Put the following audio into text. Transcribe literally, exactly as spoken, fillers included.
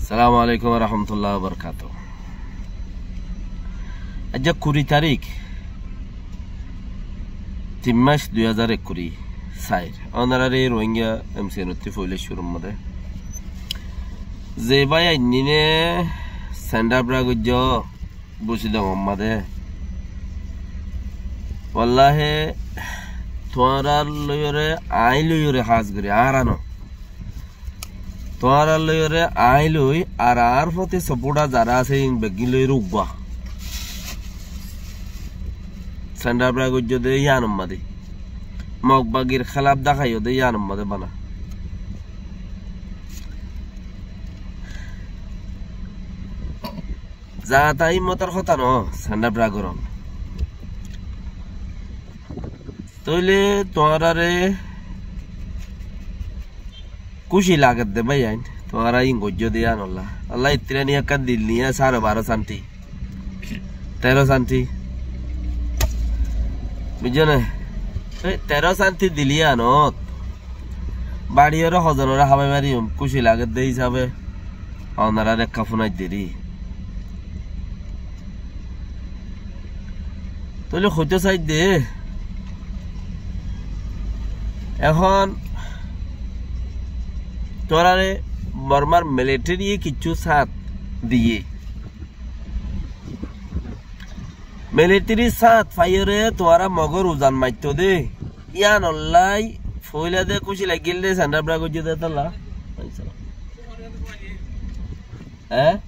Assalamu alaikum warahmatulláhi wabarkátu. Aijja kuri tarík, tin mac, dui házar ekkuri sair. Ónorare Rohingya M C N ottú foila cúrur mazé ze bái ainníne send up ra goijjó, busidong omma de. Wallahi, tuáñrar loiyóre, aññí loiyóre hás gorí, añára no. Tuáñrar loiyóre, aññí loi, ar añár foti supporter zará asé, in beggín loiyóre uggúa. Send up ra goijjó de yían omma de. Mog bagir hélaf deháiyo de yían omma de bana. Zata himmotor hotá no, send up ra gorón. Tóile tuáñrare kúci lager de báiyain, tuáñra in goijjó de yíanolla. Allah ittirani ekkán dil niya sáre baró santi, teró santi. Buijjó né? Ei teró santi dil yíanot baçiyóre hozonore hábai fariyum, kúci lager de hísabe. Ónorare ekká funai deri. Tóile hoitó saidde, ehón tuáñrare Bormar militariye kiccú sáñt diyé. Militarir sáñt faiyóre tuáñra Mogor uzan maittó de. Yíanollá foila de kúci lagil de, send up ra goijjó de tolla. Eé?